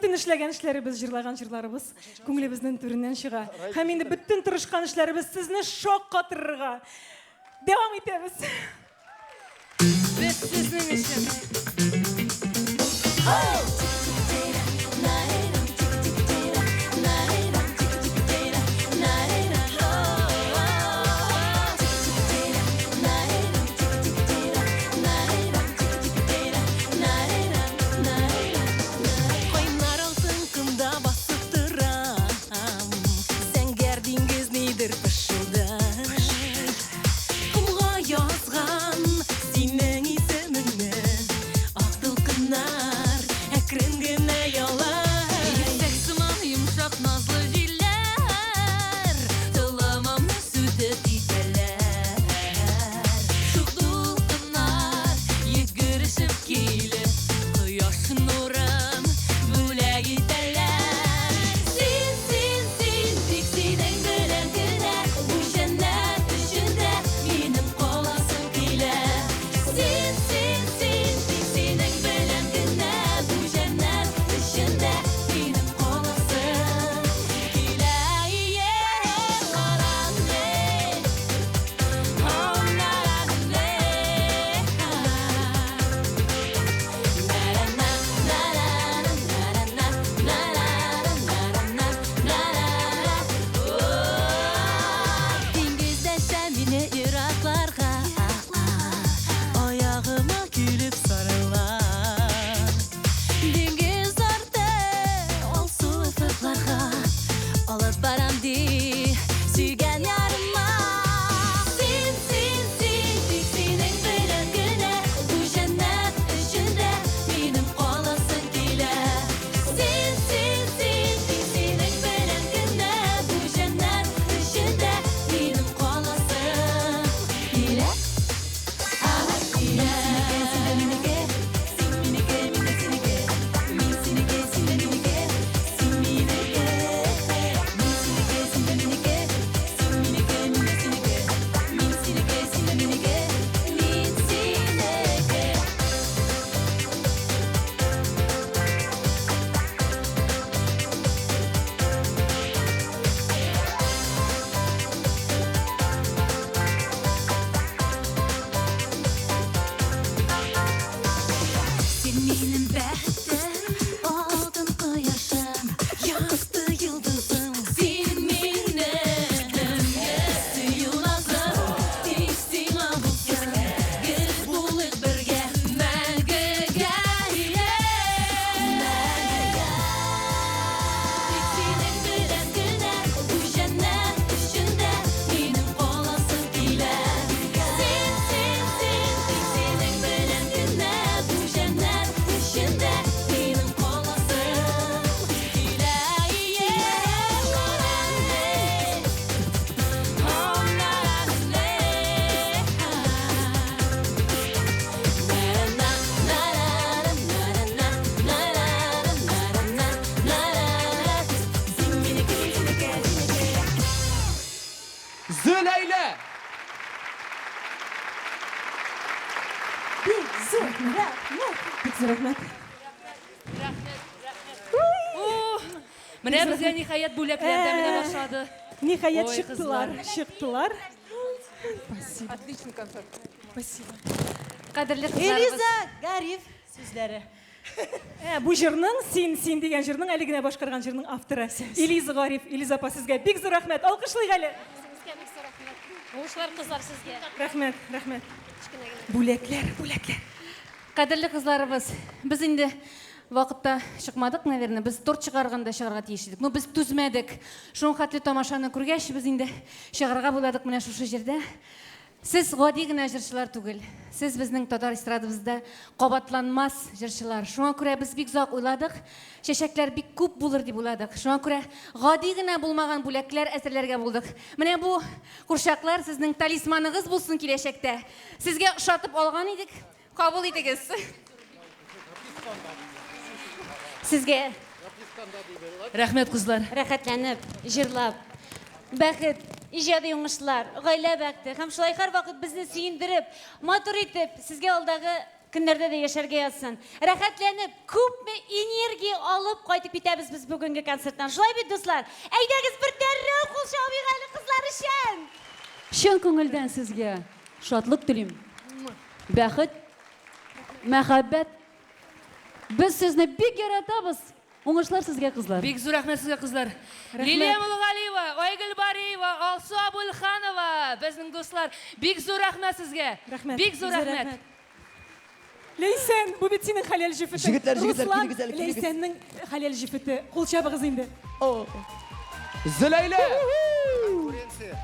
Бөтен эшләгән эшләребез, җырлаган җырларыбыз күңелебезнең түреннән чыга. Һәм инде бөтен тырышкан эшләребез сезне шаккатырырга. Дәвам итәбез. Без сезнең өчен. Кайнар алтын комда басып торам, Зәңгәр диңгез нидер пышылдай. Комга язган синең исемеңне Ак дулкыннар әкрен генә ялай. Ефәк сыман йомшак назлы җилләр Толымымны сүтеп китәләр. Шук дулкыннар йөгерешеп килеп Кояш нурын бүләк итәләр. Син, син, син, тик синең белән генә Бу җәннәт эчендә минем каласым килә. Син, син, син, тик синең белән генә Бу җәннәт эчендә минем каласым килә. Диңгез дәшә мине еракларга, Аягыма килеп сарыла. Диңгез арты алсу офыкларга Алып барам ди сөйгән ярыма. Син, син, син, тик синең белән генә Бу җәннәт эчендә минем каласым килә. Син, син, син, тик синең белән генә Бу җәннәт эчендә минем каласым килә. Килә. Син минеке, син минеке, мин дә синеке. Мин синеке, син дә минеке, син минеке. Мин синеке, син дә минеке, син минеке, мин дә синеке. Мин синеке, син дә минеке, мин синеке. Син минем бәхетем, алтын кояшым, якты йолдызым. Син минем сөю назым, тик сиңа булсын. Гел булыйк бергә, мәңгегә. Мәңгегә. Тик синең белән генә бу җәннәт эчендә минем каласым килә. Син, син, син, тик синең белән генә бу җәннәт эчендә минем каласым килә. Зөләйлә! Бик зур рәхмәт. Бик зур рәхмәт. Менә безгә ниһаять бүләкләр дә менә башлады. Ниһаять Ой, чыктылар, кызлар. чыктылар. Спасибо. Отличный концерт. Спасибо. Кадерле кызларыбыз. Элиза Гариф сүзләре. Ә, бу җырның Син, син дигән җырның әле генә башкарган җырның авторы Элиза Гариф. Элиза апа, сезгә бик зур рәхмәт. Алкышлыйк әле. Сезгә бик зур рәхмәт. Уңышлар, кызлар, сезгә. Рәхмәт, рәхмәт. Кечкенә генә. Бүләкләр, бүләкләр. Кадерле кызларыбыз, без инде вакытта чыкмадык, наверное, без торт чыгарганда чыгарга тиеш идек. Но без түзмәдек. Шуның хәтле тамашаны күргәч, без инде чыгарга уйладык менә шушы җирдә. Сез гади генә җырчылар түгел. Сез безнең татар эстрадабызда кабатланмас җырчылар. Шуңа күрә без бик озак уйладык. Чәчәкләр бик күп булыр дип уйладык. Шуңа күрә гади генә булмаган бүләкләр әзерләргә булдык. Менә бу курчаклар сезнең талисманыгыз булсын киләчәктә. Сезгә ошатып алган идек. Кабул итегез. Сезгә Рәхмәт, кызлар. Рәхәтләнеп, җырлап, бәхет, иҗади уңышлар, гаилә бәхете һәм шулай һәрвакыт безне сөендереп, матур итеп, сезгә алдагы көннәрдә дә яшәргә язсын. Рәхәтләнеп, күпме энергия алып кайтып китәбез без бүгенге концерттан. Шулай бит, дуслар? Әйдәгез бер дәррәү кул чабыйк әле кызлар өчен! Чын күңелдән сезгә шатлык телим. Бәхет, мәхәббәт. Без сезне бик яратабыз. Уңышлар сезгә, кызлар. Бик зур рәхмәт сезгә, кызлар. Лилия Муллагалиева, Айгөл Бариева, Алсу Абульханова, безнең дуслар. Бик зур рәхмәт сезгә. Рәхмәт. Бик зур рәхмәт. Ләйсән, бу бит синең хәләл җефетең. Җегетләр, җегетләр, Руслан, килегез әле, килегез. Ләйсәннең хәләл җефете. Кул чабыгыз инде. Зөләйлә! Конкуренция.